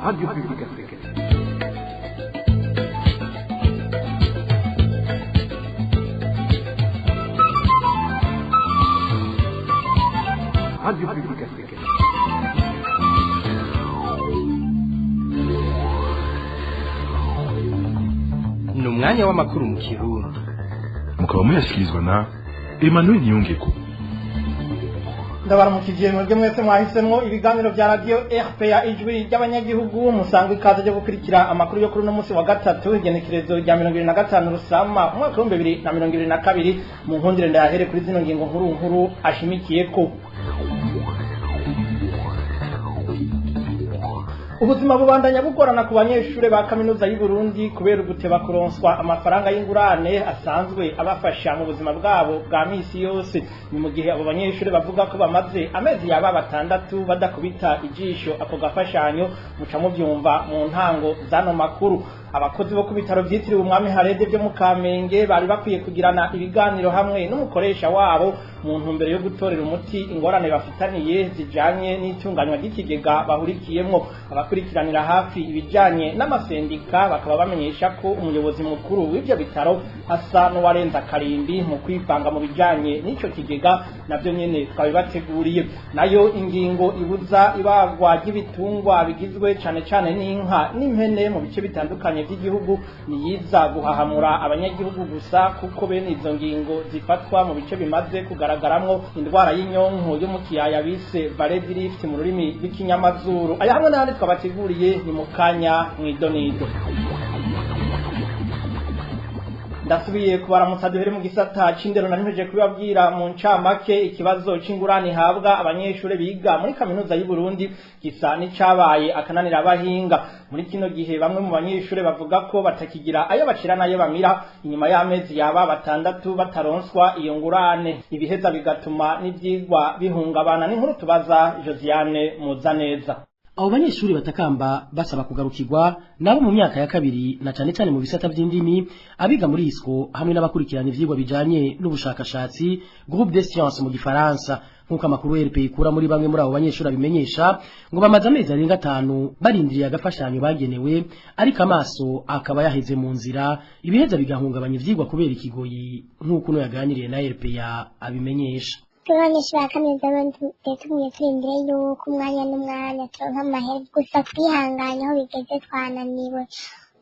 Radio Publique Africaine. Radio Publique Africaine. Ni umwanya w'amakuru mu Kirundi. Mukaba muyashyikirizwa na Emmanuel Niyongeko. Ndabaramukije mwebwe mwese mwahisemwo ibiganiro vya radio RPA, Ijwi ry'Abanyagihugu. Musangwa ikaze ryo gukurikira amakuru yo kuri uno munsi wa gatatu, igenekerezo rya 25 Rusama umwaka w'2022. Mu nkundire ndayahere kuri zino ngingo nkuru nkuru ashimikiyeko. Ubuzima bubandanya bugorana ku banyeshure ba Kaminuza y'u Burundi kubera uguteba kuronswa amafaranga y'ingurane asanzwe abafasha mu buzima bwabo bwa misi yose. Ni mu gihe abo banyeshure bavuga ko bamaze amezi yaba 6 badakubita ijisho ako gafashanyo. Muca muvyumva mu ntango zano makuru. Abakozi bo ku bitaro vyitiriwe Umwami Harede vyo mu Kamenge bari bakwiye kugirana ibiganiro hamwe n'umukoresha wabo mu ntumbero yo gutorera umuti ingorane bafitaniye zijanye n'itunganywa ry'ikigega bahurikiyemwo. Abakurikiranira hafi ibijanye n'amasendika bakaba bamenyesha ko umuyobozi mukuru w'ivyo bitaro asa n'uwarenza karimbi mu kwivanga mu bijanye n'ico kigega. Navyo nyene twabibateguriye. Nayo ingingo ibuza ibagwa ry'ibitungwa bigizwe cane cane n'inka n'impene mu bice bitandukanye by'igihugu niyiza guhahamura abanyagihugu gusa, kuko bene izo ngingo zifatwa mu bice bimaze kugaragaramwo indwara y'inyonko yo mu kiyaya bise Valley Rift mu rurimi rw'ikinyamazuru. Aya hamwe n'ahandi twabateguriye ni mu kanya mw'idonido. Ndasubiye kubaramutsa. Duhere mu gisata c'indero. Nari kubibabwira mu ncamake, ikibazo c'ingurane ihabwa abanyeshure biga muri Kaminuza y'u Burundi gisa n'icabaye akananira abahinga. Muri kino gihe bamwe mu banyeshure bavuga ko batakigira ayo bacira n'ayo bamira inyuma y'amezi yaba 6 bataronswa iyo ngurane, ibiheza bigatuma n'ivyigwa bihungabana. N'inkuru tubaza Josiane Muzaneza. Abo banyeshuri batakamba basaba kugarukirwa nabo mu myaka ya kabiri, na cane cane mu bisata vy'indimi, abiga muri ISCO hamwe n'abakurikirana ivyigwa bijanye n'ubushakashatsi, groupe des sciences mu gifaransa. Nk'uko amakuru RP ikura muri bamwe muri abo banyeshuri abimenyesha, ngo bamaze amezi arenga 5 barindiriye agafashanyo bagenewe, ariko amaso akaba yaheze mu nzira, ibiheza bigahungabanya ivyigwa kubera ikigoyi, nk'uko uno yaganiriye na RP abimenyesha. Abanyeshuri ba kaminuza tugumye turindire yuko umwanya n'umwanya turonka amahera, gusa twihanganye, aho bigeze twananiwe.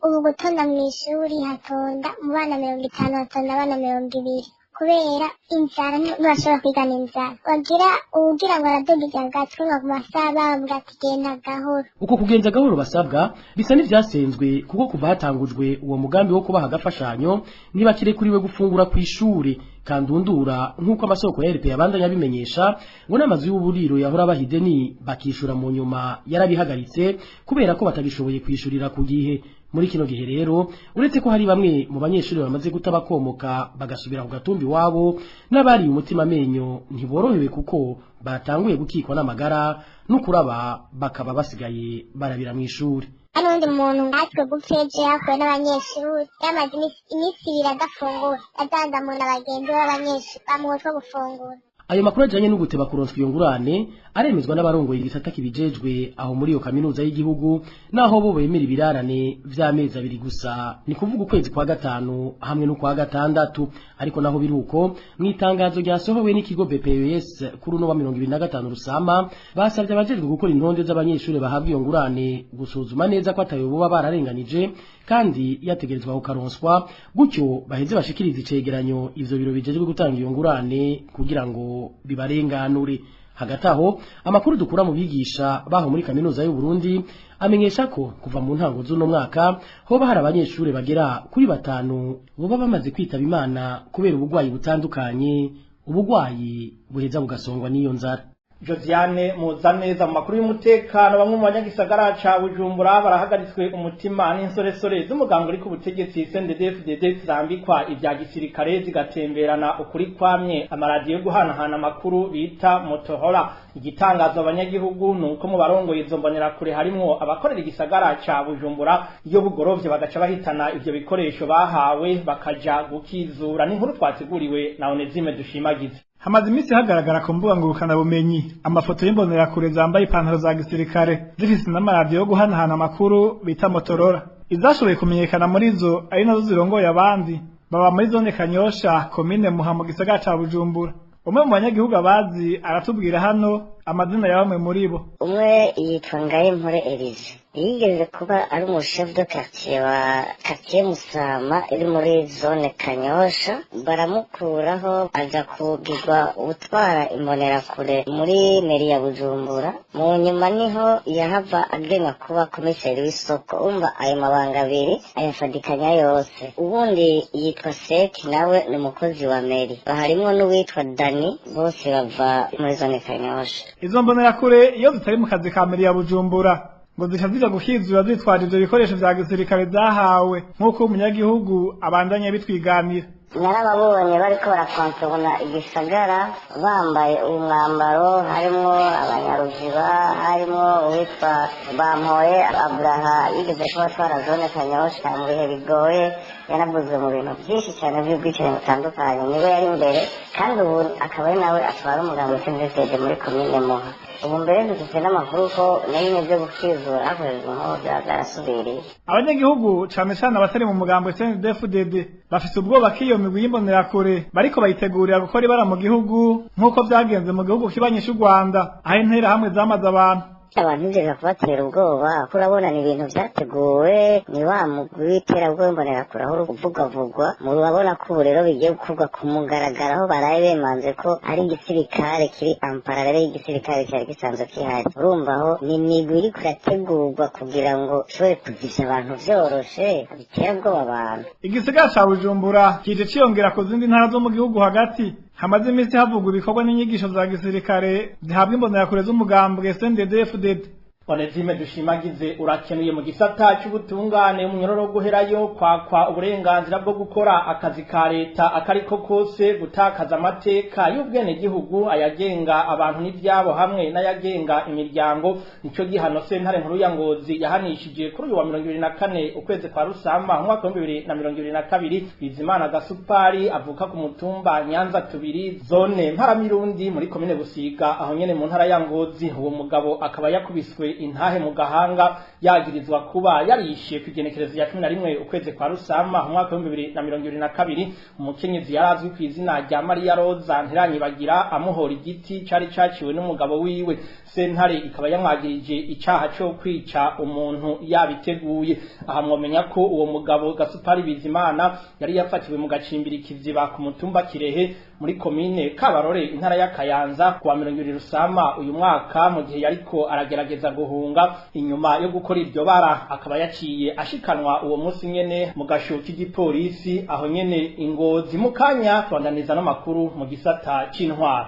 Ubu gutonda mw'ishuri, hatonda mu bana 50 hatonda abana 20 kubera inzara. Ntibashobora kwigana inzara, wagira uwugira ngo aradugiza agatwe ngo ku masaha bababwira ati genda gahoro. Uko kugenza gahoro basabwa bisa n'ivyasenzwe, kuko kuva hatangujwe uwo mugambi wo kubaha agafashanyo ntibakirekuriwe gufungura kw'ishure kandundura. Nk'uko amasoko ya RP yabandanya abimenyesha, ngo n'amazu y'uburiro yahora bahideni bakishura mu nyuma yarabihagaritse kubera ko batagishoboye kwishurira ku gihe. Muri kino gihe rero, uretse ko hari bamwe mu banyeshuri bamaze guta bakomoka bagasubira ku gatumbi wabo, n'abari umutima amenyo ntiborohewe kuko batanguye gukikwa n'amagara n'ukuraba, bakaba basigaye barabira mw'ishuri. Hano undi muntu natwe gupfa ejo yahuye n'abanyeshuri, yamaze iminsi 2 adafungura, adanzamura bagenzi b'abanyeshuri bamuha utwo gufungura. Ayo makuru ajanye n'uguteba kuronswa iyo ngurane aremezwa n'abarongoye igisata kibijejwe aho muri iyo kaminuza y'igihugu, naho bo bemera ibirarane vy'amezi 2 gusa, ni kuvuga ukwezi kwa gatanu hamwe n'ukwa gatandatu. Ariko naho biruko, mw'itangazo ryasohowe n'ikigo BPS kuri uno wa 25 Rusama, basavye abajejwe gukora intonde z'abanyeshuri bahabwa iyo ngurane gusuzuma neza ko atayo boba bararenganije kandi yategerezwa kukaronswa, gutyo baheze bashikiriza icegeranyo ivyo biro bijejwe gutanga iyo ngurane kugira ngo bibarenganure. Hagati aho, amakuru dukura mu bigisha baho muri Kaminuza y'u Burundi amenyesha ko kuva mu ntango z'uno mwaka hoba hari abanyeshuri bagera kuri 5 boba bamaze kwitaba Imana kubera ubugwayi butandukanye, ubugwayi buheza bugasongwa n'iyo nzara. Josiane Muzaneza. Mu makuru y'umutekano, bamwe mu banyagisagara ca Bujumbura barahagaritswe umutima n'insoresore z'umuganga uri ku butegetsi CNDD-FDD zambikwa ivya gisirikare zigatemberana ukuri kwamye amaradiyo yo guhanahana amakuru bita Motorola. Igitangazo abanyagihugu nuko mu barongoye izo mbonerakure harimwo abakorera igisagara ca Bujumbura, iyo bugorovye bagaca bahitana ivyo bikoresho bahawe bakaja gukizura. N'inkuru twateguriwe na Onezime Dushimagize. Hamaze iminsi hagaragara ku mbuga ngurukanabumenyi amafoto y'imbonerakure zambaye ipantaro za gisirikare zifise n'amaradiyo yo guhanahana amakuru bita Motorola. Izashoboye kumenyekana muri zo, ari nazo zirongoye abandi, baba muri zone Kanyosha, komine Muha, mu gisagara ca Bujumbura. Umwe mu banyagihugu abazi aratubwira hano amazina ya bamwe muri bo. Umwe yitwa Ngayimpore Elise, yigeze kuba ari umushefu de quartier wa quartier Musama iri muri zone Kanyosha, baramukuraho aja kugirwa utwara imbonerakure muri meri ya Bujumbura. Mu nyuma niho yahava agenwa kuba komiseri w'isoko. Umva, ayo mabanga abiri ayafadikanya yose. Ubundi yitwa Seki, nawe ni umukozi wa meri. Harimwo n'uwitwa Dani, bose bava muri zone Kanyosha. Izo mbonerakure iyo zitari mu kazi ka meri ya Bujumbura ngo zica zija gukizura zitwaje ivyo bikoresho vya gisirikare zahawe, nk'uko umunyagihugu abandanya bitwiganira. Narababonye bariko barakontorona igisagara bambaye umwambaro, harimwo abanyaruziba, harimwo uwitwa Bampoye Abraha, yigeze kuba atwara zone Kanyosha mu bihe bigoye, yanavuzwe mu bintu byinshi cyane by'ubwicanyi butandukanye, niwe yari imbere, kandi ubu akaba ari nawe atwara umugambi CNDD muri komine Muha. Ubu mbere dufite n'amakuru ko na bimwe byo gukizura hakoreshejwe inkoho byaba byarasubiriye. Abanyagihugu, cane cane abatari mu mugambo CNDD-FDD, bafise ubwoba ko iyo migwi y'imbonerakure bariko bayitegurira gukora ibara mu gihugu, nk'uko vyagenze mu gihugu kibanyi c'u Rwanda, aho interahamwe zamaze abantu. Abantu nigeze kubatera ubwoba ko urabona ni ibintu byateguwe, ni wa mugwi w'iterabwoba imbonerakure aho uvugwavugwa. Murabona ko ubu rero bigiye gukorwa ku mugaragaro, aho baraye bemanze ko ari igisirikare kiri en parallèle y'igisirikare cyari gisanzwe kihari. Urumva aho ni imigwi iriko irategurwa kugira ngo ishobore kuzivya abantu vyoroshe, bitera ubwoba abantu. Igisigara ca Bujumbura kije ciyongera ku zindi ntara zo mu gihugu hagati hamaze iminsi havugwa ibikorwa n'inyigisho za gisirikare zihabwa imbonerakure z'umugambwe CNDD-FDD. Onezime Dushimagize, urakenuye. Mu gisata c'ubutungane, umunyororo wo guherayo, kwakwa uburenganzira bwo gukora akazi ka leta akariko kose, gutakaza amateka y'ubwenegihugu, ayagenga abantu n'ivyabo hamwe n'ayagenga imiryango, nico gihano sentare nkuru ya Ngozi yahanishije kuri uyu wa 24 ukwezi kwa Rusama umwaka wa 2022 Bizimana Gasupari, avuka ku mutumba Nyanza tubiri, zone Mparamirundi, muri komine Busiga, aho nyene mu ntara ya Ngozi. Uwo mugabo akaba yakubiswe intahe mu gahanga, yagirizwa kuba yarishe ku igenekerezo ya 11 ukwezi kwa Rusama umwaka wa 2022 umukenyezi yari azwi ku izina rya Mariya Roza Ntiranyibagira, amuhora igiti cari caciwe n'umugabo wiwe. Sentare ikaba yamwagirije icaha co kwica umuntu yabiteguye. Aha mwomenya ko uwo mugabo Gasupari Bizimana yari yafatiwe mu gacimbiri Kiziba ku mutumba Kirehe, muri komine Kabarore, intara ya Kayanza, kuwa 20 Rusama uyu mwaka, mu gihe yariko aragerageza guhunga inyuma yo gukora iryo bara. Akaba yaciye ashikanwa uwo munsi nyene mu gasho k'igipolisi aho nyene Ingozi. Mu kanya twandaniza n'amakuru mu gisata c'intwaro.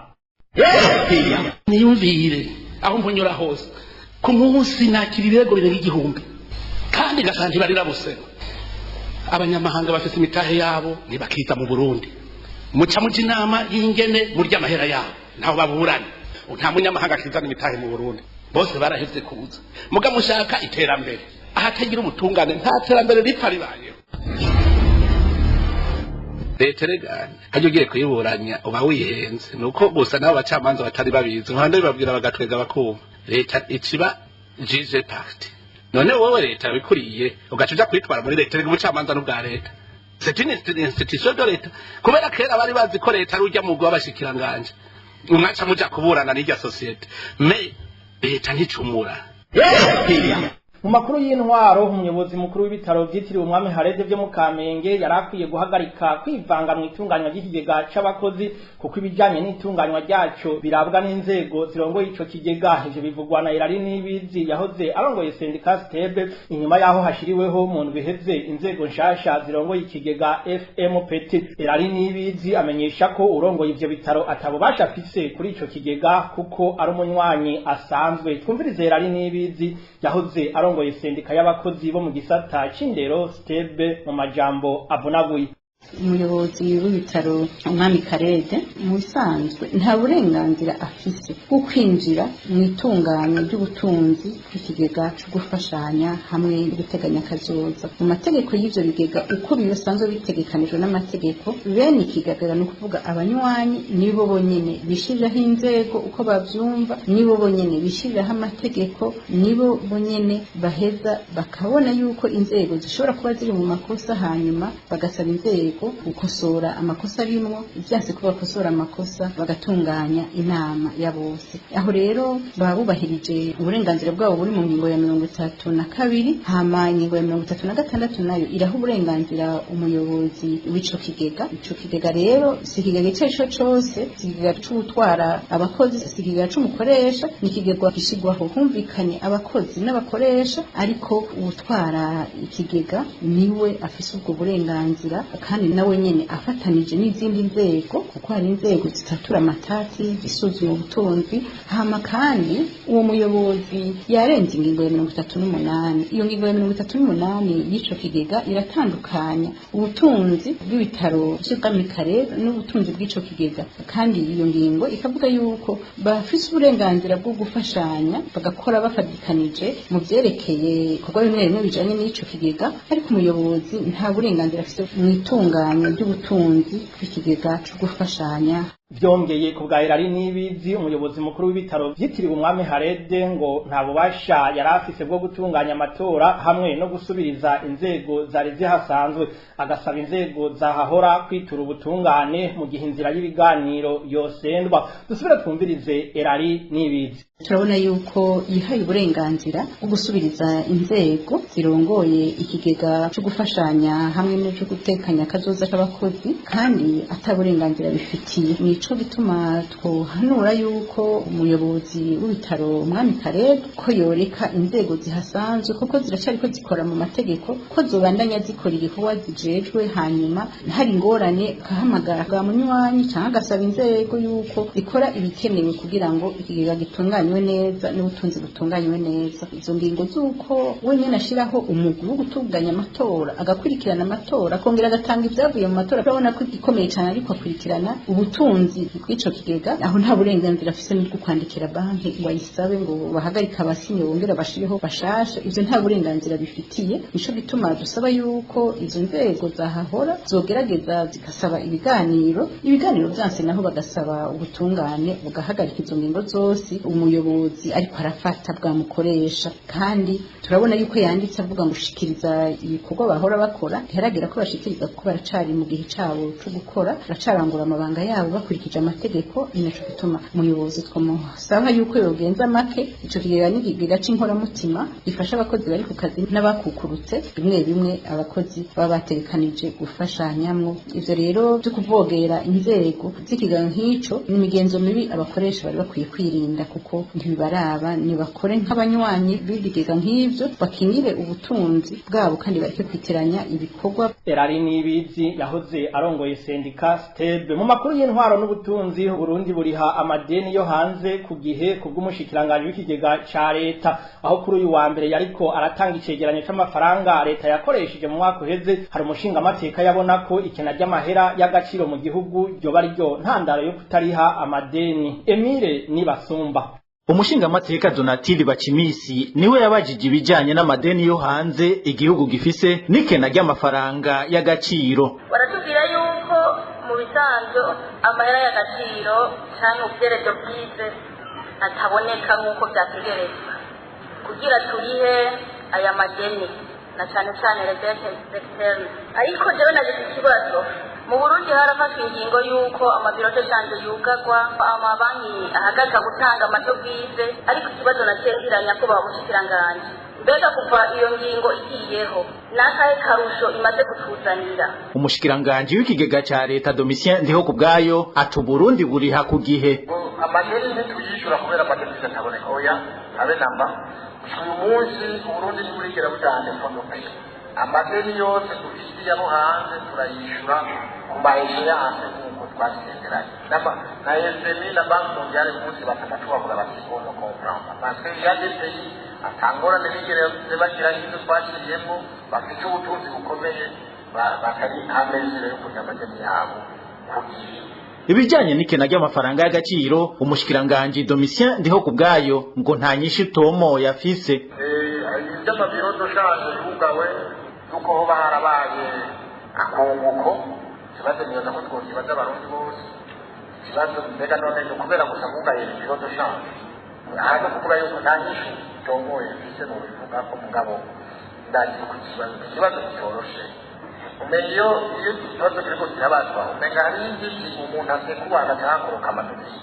Niyumvire aho mpunyura hose ku munsi nakira ibirego birenga 1000, kandi ngasanga ntibarira bose. Abanyamahanga bafite imitahe yabo ntibakiza mu Burundi, muca muja inama y'ingene murya amahera yabo, ntaho baburanye. Nta munyamahanga akizana imitahe mu Burundi, bose barahevye kuza. Muga mushaka iterambere ahatagira ubutungane, nta terambere ripfa ribayeho. Leta rega hajya ugiye kuyiburanya uba wihenze, nuko gusa nabo bacamanza batari babizi, uruhande bibabwira bagatwega bakumva. Leta iciba juge partie, none wowe leta bikuriye ugaca uja kwitwara muri leta. Rega ubucamanza n'ubwa leta, c'est une institution de leta. Kubera kera bari bazi ko leta ari urya mugwi w'abashikiranganje, mwaca muja kuburana n'irya société, mais leta nticumura. Mu makuru y'intwaro, umuyobozi mukuru w'ibitaro vyitiriwe umwami Harede vyo mu Kamenge yari akwiye guhagarika kwivanga mu itunganywa ry'ikigega c'abakozi, kuko ibijanye n'itunganywa ryaco birabwa n'inzego zirongoye ico kigega. Ivyo bivugwa na Irari Nibizi, yahoze arongoye sendika STEB, inyuma yaho hashiriweho mu ndwi iheze inzego nshasha zirongoye ikigega FMPT. Irari Nibizi amenyesha ko urongoye ivyo bitaro atabubasha afise kuri ico kigega, kuko ari umunywanyi asanzwe. Twumvirize Irari Nibizi, yahoze arongoye sendika y'abakozi bo mu gisata c'indero STEB, mu majambo avunaguye. Umuyobozi w'ibitaro Umwami Karede mu bisanzwe nta burenganzira afise bwo kwinjira mu itunganya ry'ubutunzi bw'ikigega cyo gufashanya hamwe no guteganya akazoza. Mu mategeko y'ivyo bigega, uko bisanzwe bitegekanijwe n'amategeko, bene ikigega, ni ukuvuga abanywanyi, nibo bonyene bishiriraho inzego uko bavyumva, nibo bonyene bishiriraho amategeko, nibo bonyene baheza bakabona yuko inzego zishobora kuba ziri mu makosa, hanyuma bagasaba inzego gukosora amakosa arimwo. Vyanse ko bakosora amakosa, bagatunganya inama ya bose. Aho rero baba bubahirije uburenganzira bwabo buri mu ngingo ya 32. Hama ingingo ya 36 nayo iraha uburenganzira umuyobozi w'ico kigega. Ico kigega rero si ikigega ico arico cose, si ikigega c'utwara abakozi, si ikigega c'umukoresha. Ni ikigega gishirwaho humvikanye abakozi n'abakoresha, ariko uwutwara ikigega niwe afise ubwo burenganzira, kandi nawe nyene afatanije n'izindi nzego, kuko hari inzego zitatura amatati, zisuzuma ubutunzi. Hama kandi uwo muyobozi yarenze ingingo ya 38. Iyo ngingo ya 38 y'ico kigega iratandukanya ubutunzi bw'ibitaro vy'Ubwami Karere n'ubutunzi bw'ico kigega, kandi iyo ngingo ikavuga yuko bafise uburenganzira bwo gufashanya, bagakora bafatikanije mu vyerekeye ibikorwa bimwe bimwe bijanye n'ico kigega, ariko umuyobozi nta burenganzira afise mu itunganya ry'ubutunzi bw'ikigega co gufashanya. Vyongeye, ku bwa Irari Nibizi, umuyobozi mukuru w'ibitaro vyitiriwe Umwami Harede, ngo nta bubasha yari afise bwo gutunganya amatora hamwe no gusubiriza inzego zari zihasanzwe, agasaba inzego zahahora kwitura ubutungane mu gihe inzira y'ibiganiro yosendwa. Dusubire twumvirize Erari Nibizi. Turabona yuko yihaye uburenganzira bwo gusubiriza inzego zirongoye ikigega cyo gufashanya hamwe n'icyo gutekanya akazoza k'abakozi, kandi ataburenganzira bifitiye. Nico gituma twohanura yuko umuyobozi w'ibitaro Umwami Karere ko yoreka inzego zihasanzwe, kuko ziracariko zikora mu mategeko, ko zobandanya zikora igikorwa zijejwe. Hanyuma hari ingorane, akahamagara bwa munywanyi cyangwa agasaba inzego yuko zikora ibikenewe kugira ngo ikigega gitunganywe neza n'ubutunzi butunganywe neza. Izo ngingo z'uko wenyine ashiraho umugwi wo gutunganya amatora, agakurikirana amatora, akongera agatanga ibyavuye mu matora, urabona ko igikomeye cyane, ariko akurikirana ubutunzi bw'ico kigega, aho nta burenganzira afise n'ubwo kwandikira banki ngo ayisabe ngo bahagarike abasinye bongere bashireho bashasha. Ivyo nta burenganzira bifitiye. Nico gituma dusaba yuko izo nzego zahahora zogerageza zigasaba ibiganiro. Ibiganiro vyanse naho, bagasaba ubutungane bugahagarika izo ngingo zose umuyobozi ariko arafata bwamukoresha. Kandi turabona yuko yanditse avuga ngo ushikiriza ibikorwa bahora bakora. Ntiharagera ko bashikiriza, kuko baracari mu gihe cabo co gukora, baracarangura amabanga yabo bakurikije amategeko. Ni naco gituma umuyobozi twamusaba yuko yogenza make. Ico kigega ni ikigega c'inkoramutima gifasha abakozi bari ku kazi n'abakukurutse, bimwe bimwe abakozi baba bategekanije gufashanyamwo. Ivyo rero vyo kuvogera inzego z'ikigega nk'ico ni imigenzo mibi abakoresha bari bakwiye kwirinda, kuko ntibibaraba. Nibakore nk'abanywanyi b'ibigega nk'ivyo, bakingire ubutunzi bwabo kandi bareke kwitiranya ibikorwa. Erari Nibizi yahoze arongoye sendika STEB. Mu makuru y'intwaro n'ubutunzi, Burundi buriha amadeni yo hanze ku gihe kubw'umushikiranganji w'ikigega ca leta, aho kuri uyu wa mbere yariko aratanga icegeranyo c'amafaranga leta yakoresheje mu mwaka uheze. Hari umushinga amateka yabona ko ikena ry'amahera y'agaciro mu gihugu ryoba ryo ntandaro yo kutariha amadeni. Emile Nibasumba. Umushingamateka Donatile Bacimisi niwe yabajije ibijanye n'amadeni yo hanze igihugu gifise n'ikena ry'amafaranga y'agaciro. Baratubwira yuko mu bisanzwe amahera y'agaciro cyangwa ubyerezo bwize ataboneka nk'uko byategerezwa kugira turihe aya madeni, na cyane cyane les dettes externes. Ariko jewe nagize ikibazo: mu Burundi harafashwe ingingo y'uko ama bureaux de change yugarwa, amabanki ahagarika gutanga amadovize. Ariko ikibazo nacengeranya ko bamushikiranganji, mbega kuva iyo ngingo igiyeho, n'akahe karusho imaze kutuzanira? Umushikiranganji w'ikigega ca leta Domitien Ndiho kubwayo ati Uburundi buriha ku gihe. Amadeni ntituyishura kubera amadevize ataboneka, oya, abe namba. Uyu munsi Uburundi ntiburigera bujana fonds. Amadeni yose dufitiye abo hanze turayishura ku ma échéances nk'uko twabisezeranye na FMI na Banque mondiale. Uyu munsi batuma tubavuga bati on ne comprend pas, parce que y a des pays atangorane bigeze bagira nk'izo twaciyemo, bafite ubutunzi bukomeye. Batari amezero yo kurya amadeni yabo ku gihe. Ibijanye n'ikena ry'amafaranga y'agaciro, umushikiranganje Domitien Ndiho kubwayo ngo nta nyishu tomo yafise. Iby'ama bureaux de change yugawe, yuko hoba harabaye akunguko, ikibazo nibaza ko twokibaza Abarundi bose. Ikibazo mbega none ni ukubera gusa bugaye bureau de change? Aha no kuvuga yuko nta nyishu tomoye mfise nobivuga ko, mugabo ndazi yuko ikibazo kitoroshe. Umenya iyo ikibazo kiriko kirabazwa, umenga hari inziti umuntu asekuba agatahakuruka amadevize.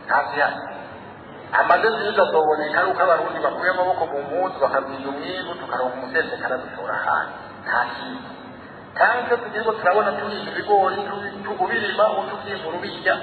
Ntazihari amadevize, azoboneka ari uko Abarundi bakuye amaboko mu mpuzu, bakagwiza umwimbu, tukaronka umusesekara dushora hanze. Nta kintu kandi icyo tukiriko turabona, turinda ibigori ubirima, utuvyimbura ubirya,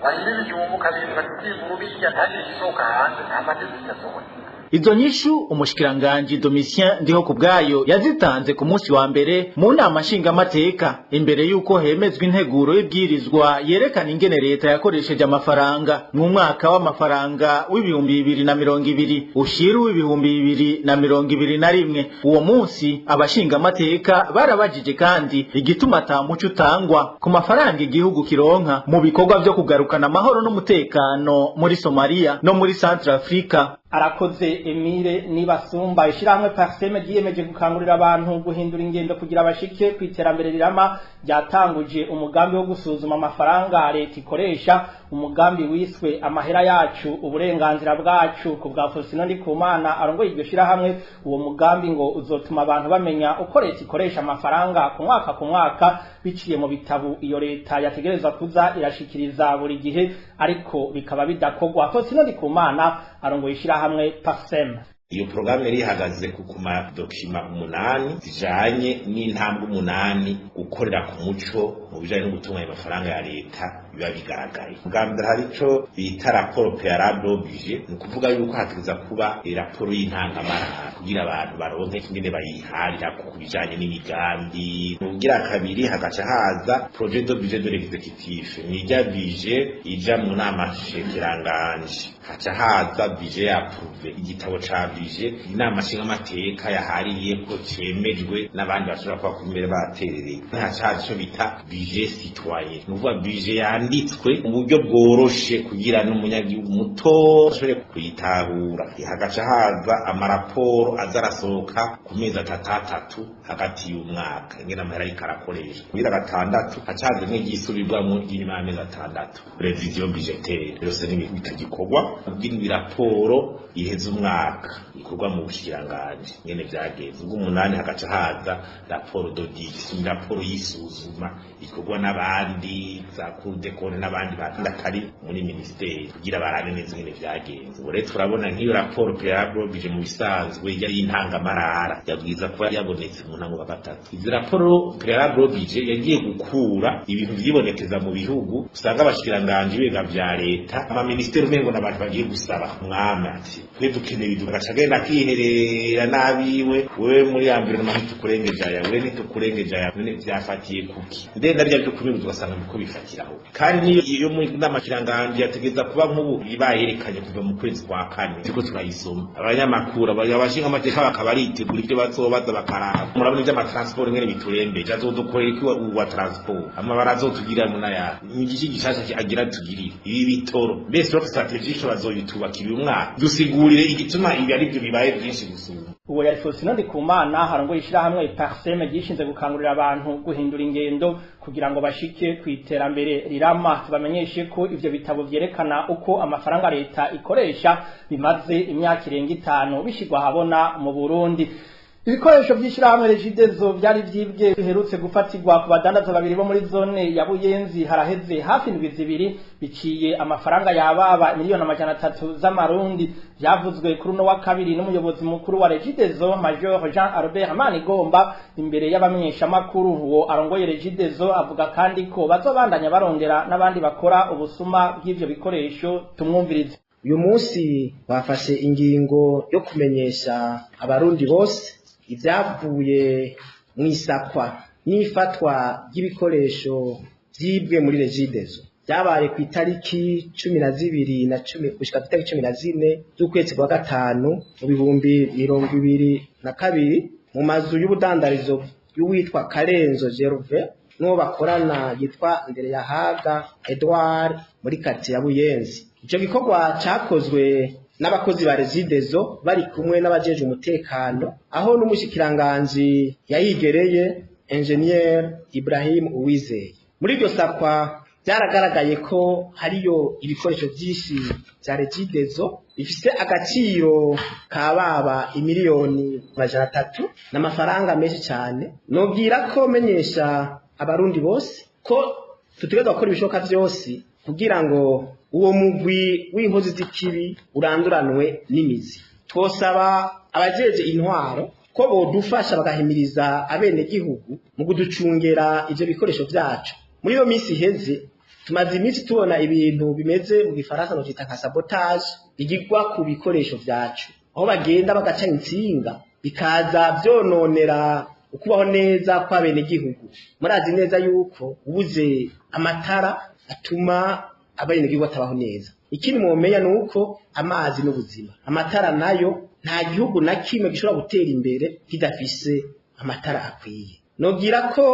warima ibijumbu ukabirima, tukimbura ubirya, ntagire igisohoka hanze, nta madevize azoboneka. Izo nyishu umushikiranganje Domitien Ndiho kubwayo yazitanze ku munsi wa mbere mu nama nshingamateka, imbere yuko hemezwa integuro y'ibwirizwa yerekana ingene leta yakoresheje amafaranga mu mwaka w'amafaranga w'2020 ushira w'2021. Uwo munsi abashingamateka barabajije kandi igituma ata muco utangwa ku mafaranga igihugu kironka mu bikorwa vyo kugarukana amahoro n'umutekano muri Somalia no muri Central Africa. Arakoze Emile Nibasumba. Ishirahamwe Parsem ryiyemeje gukangurira abantu guhindura ingendo kugira bashike ku iterambere rirama, ryatanguje umugambi wo gusuzuma amafaranga leta ikoresha, umugambi wiswe "Amahera yacu, uburenganzira bwacu". Ku bwa Faustin Ndikumana arongoye iryo shirahamwe, uwo mugambi ngo uzotuma abantu bamenya uko leta ikoresha amafaranga ku mwaka ku mwaka, biciye mu bitabo iyo leta yategerezwa kuza irashikiriza buri gihe, ariko bikaba bidakorwa. Faustin Ndikumana arongoye ishirahamwe Parsem. Iyo porogaramu yari ihagaze ku ma documents 8 zijanye n'intambwe 8 gukorera ku muco mu bijanye no gutunganya amafaranga ya leta biba bigaragaye. Bwa mbere hari ico bita rapport préalable au budget, ni ukuvuga yuko hategeza kuba raporo y'intangamarara kugira abantu baronke ingene bayiharira ku bijanye n'imigambi. Kugira kabiri hagaca haza projet de budget de l'exécutif, nirya budget ija mu nama nshikiranganji, haca haza budget approuvé, igitabo ca budget inama nshingamateka yahariye ko cemejwe n'abandi bashobora kuba kumbere baterereye, haca haza ico bita budget citoyen, ni ukuvuga budget yanditswe mu buryo bworoshe kugira n'umunyagihugu muto ashobore kuyitahura. Hagaca haza amaraporo aza arasohoka ku mezi atatu atatu hagati y'umwaka, ingene amahera ariko arakoreshwa. Kugira gatandatu haca haza imwe ryisubirwamwo ry'inyuma y'amezi 6, révision budgétaire. Byose ni bitagikorwa. Kugira raporo iheza umwaka ikorwa mu bushikiranganji ingene vyagenze. Ubwo umunani hagaca haza rapport d'audit, ni raporo y'isuzuma ikorwa n'abandi za Cour des comptes n'abandi bantu atari muri ministeri kugira barabe neza ingene vyagenze. Ubu rero turabona nk'iyo raporo préalable budget mu bisanzwe yari intangamarara, yabwiza kuba yabonetse mu ntango wa gatatu. Izi raporo préalable budget yagiye gukura ibintu vyibonekeza mu bihugu, usanga abashikiranganji biga vya leta, amaministeri, umengo n'abantu bagiye gusaba umwami ati twe dukeneye ibintu, agaca agenda akiherera n'abiwe: wewe muri environnement ntitukurengeje aya, wewe ntitukurengeje aya. None vyafatiye kuki? Ndenda bya byo kubibuza, ugasanga biko bifatiraho. Kandi niyo iyo muri nama kiranganje yategeza kuba nk'ubu ibayerekanye kuva mu kwezi kwa kane, turiko turayisoma, abanyamakuru, abashinga amateka bakaba aritegura ibyo bazobaza, bakaraba. Murabona ivy'ama transport ngene biturembeje, azodukorera iki wa transport? Amabara azotugirira munaya ni igiki gishasha agira tugirire? Ibi bitoro mbese route stratégique bazoyitubakira uyu mwaka? Dusigurire igituma ibi ari byo bibaye byinshi gusumba. Uwo yari Faustin Ndikumana harongoye ishirahamwe Parsem ryishinze gukangurira abantu guhindura ingendo kugira ngo bashike ku iterambere rirama. Tubamenyeshe ko ivyo bitabo vyerekana uko amafaranga leta ikoresha bimaze imyaka irenga 5 bishigwa habona mu Burundi. Ibikoresho vy'ishirahamwe Regideso vyari vyibwe biherutse gufatirwa ku badandaza babiri bo muri zone ya Buyenzi haraheze hafi indwi 2, biciye amafaranga yababa 300 miliyoni z'amarundi. Vyavuzwe kuri uno wa kabiri n'umuyobozi mukuru wa Regideso, Major Jean Albert Manigomba, imbere y'abamenyeshamakuru. Uwo arongoye Regideso avuga kandi ko bazobandanya barondera n'abandi bakora ubusuma bw'ivyo bikoresho. Tumwumvirize. Uyu munsi bafashe ingingo yo kumenyesha Abarundi bose ibyavuye mu isakwa n'ifatwa ry'ibikoresho byibwe muri Regideso, byabaye ku itariki 12 na 10 gushika ku itariki 14 z'ukwezi kwa gatanu mu 2022 mu mazu y'ubudandarizo y'uwitwa Karenzo Gervais n'uwo bakorana yitwa Ndereyahaga Edouard muri quartier ya Buyenzi. Ico gikorwa cakozwe n'abakozi ba Regideso bari kumwe n'abajeje umutekano, aho n'umushikiranganji yayigereye Engineer Ibrahim Uwizeye. Muri iryo sakwa byaragaragaye ko hariyo ibikoresho byinshi bya Regideso bifise agaciro kababa imiliyoni 300 n'amafaranga menshi cyane. Nobwira ko menyesha abarundi bose ko tutegerezwa gukora ibishoboka byose kugira ngo uwo mugwi w'inkozi z'ikibi uranduranwe n'imizi. Twosaba abajeje intwaro ko bodufasha bagahimiriza abenegihugu mu kuducungera ivyo bikoresho vyacu. Muri iyo minsi iheze tumaze iminsi tubona ibintu bimeze mu gifaransa no vyita nka sabotage igirwa ku bikoresho vyacu, aho bagenda bagaca intsinga bikaza vyononera ukubaho neza kw'abenegihugu. Murazi neza yuko ubuze amatara atuma abenegihugu batabaho neza. Ikindi mwomenya ni uko amazi n'ubuzima, amatara nayo nta gihugu na kimwe gishobora gutera imbere kidafise amatara akwiye. Nobwira ko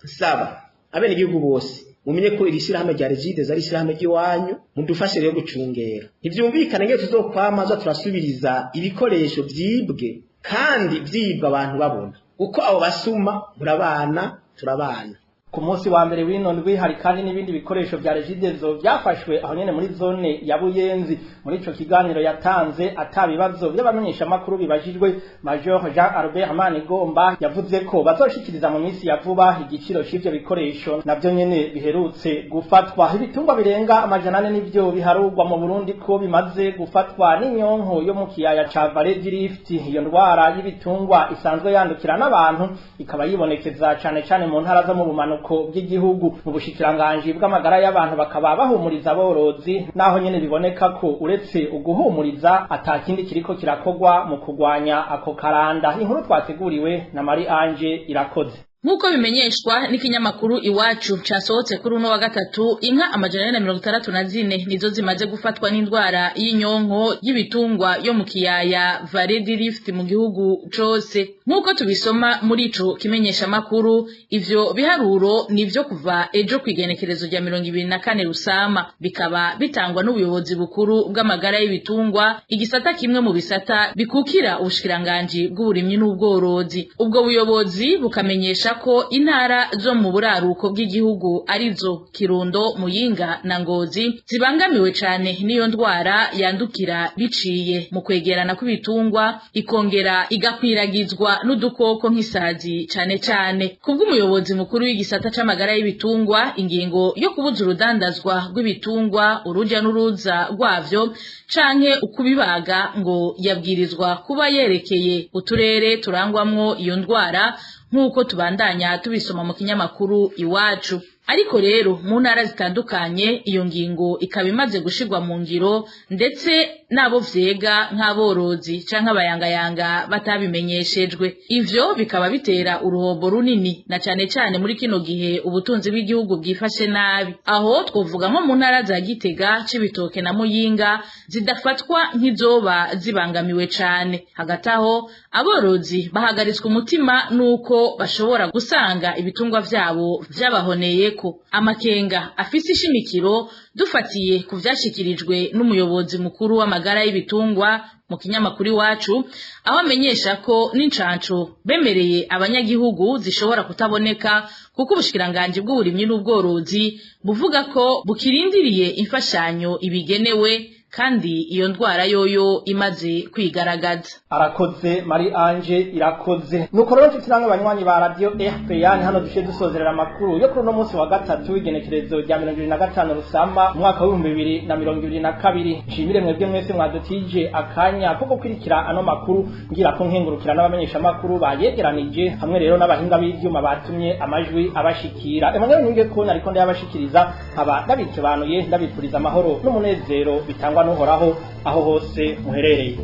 nsaba abenegihugu bose mumenye ko iri shyirahamwe rya Regideso ari ishyirahamwe ry'iwanyu, mudufashe rero gucungera. Ntivyumvikane ngene tuzokwama za turasubiriza ibikoresho vyibwe kandi vyibwa abantu babona, kuko abo basuma murabana turabana. Ku munsi wa mbere w'ino ndwi hari kandi n'ibindi bikoresho vya Regideso vyafashwe aho nyene muri zone ya Buyenzi. Muri ico kiganiro yatanze atabibazo by'abamenyeshamakuru bibajijwe, Major Jean Albert Manigomba yavuze ko bazoshikiriza mu minsi ya vuba igiciro c'ivyo bikoresho navyo nyene biherutse gufatwa. Ibitungwa birenga 400 nivyo biharurwa mu Burundi ko bimaze gufatwa n'inyonko yo mu kiyaya ca Vallée du Rift. Iyo ndwara y'ibitungwa isanzwe yandukira n'abantu ikaba yibonekeza cane cane mu ntara zo mu bumanuko bw'igihugu. Mu bushikiranganji bw'amagara y'abantu bakaba bahumuriza aborozi, naho nyene biboneka ko uretse uguhumuriza atakindi kiriko kirakogwa mu kugwanya ako karanda. Inkuru twateguriwe na Marie Ange Irakoze. Nkuko bimenyeshwa n'ikinyamakuru Iwacu casohotse kuri uno wa gatatu, inka 464 nizo zimaze gufatwa n'indwara y'inyonko y'ibitungwa yo mu kiyaya Vallée du Rift mu gihugu cose. Nkuko tubisoma muri ico kimenyesha makuru, ivyo biharuro nivyo kuva ejo kwigenekerezo rya 24 Rusama, bikaba bitangwa n'ubuyobozi bukuru bw'amagara y'ibitungwa, igisata kimwe mu bisata bikukira ubushikiranganji bw'uburimyi n'ubworozi. Ubwo buyobozi bukamenyesha ko intara zo mu buraruko bw'igihugu arizo Kirundo, Muyinga na Ngozi zibangamiwe cane n'iyo ndwara yandukira biciye mu kwegerana kw'ibitungwa, ikongera igakwiragizwa n'udukoko nk'isazi cane cane. Kubw'umuyobozi mukuru w'igisata c'amagara y'ibitungwa, ingingo yo kubuza urudandazwa rw'ibitungwa, uruja n'uruza rwavyo canke ukubibaga ngo yabwirizwa kuba yerekeye uturere turangwamwo iyo ndwara, nk'uko tubandanya tubisoma mu kinyamakuru Iwacu. Ariko rero mu ntara zitandukanye iyo ngingo ikaba imaze gushirwa mu ngiro, ndetse n'abo vyega nk'aborozi canke abayangayanga batabimenyeshejwe. Ivyo bikaba bitera uruhombo runini, na cane cane muri kino gihe ubutunzi bw'igihugu bwifashe nabi. Aho twovuga nko mu ntara za Gitega, Cibitoke na Muyinga zidafatwa nk'izoba zibangamiwe cane. Hagati aho aborozi bahagaritswe umutima nuko bashobora gusanga ibitungwa vyabo vyabahoneye ko amakenga afise ishimikiro, dufatiye ku vyashikirijwe n'umuyobozi mukuru w'amagara y'ibitungwa mu kinyamakuru Iwacu, aho amenyesha ko n'incanco bemereye abanyagihugu zishobora kutaboneka, kuko ubushikiranganji bw'uburimyi n'ubworozi buvuga ko bukirindiriye imfashanyo ibigenewe, kandi iyo ndwara yoyo imaze kwigaragaza. Arakoze Marie Ange Irakoze. Nuko rero nshuti namwe banywanyi ba Radio RPA, hano dushe dusozerera amakuru yo kuri uno munsi wa gatatu w'igenekerezo rya 2025 Rusama umwaka wa 2022. Nshimire mwebwe mwese mwadutije akanya ko gukurikira ano makuru, ngira ko nkengurukira n'abamenyesha makuru bayegeranije hamwe rero n'abahinga b'ivyuma batumye amajwi abashikira. Emmanuel Ninge ko nariko ndayabashikiriza, nkaba ndabikebanuye ndabipfuriza amahoro n'umunezero bitangwa n'Uhoraho aho hose muherereye.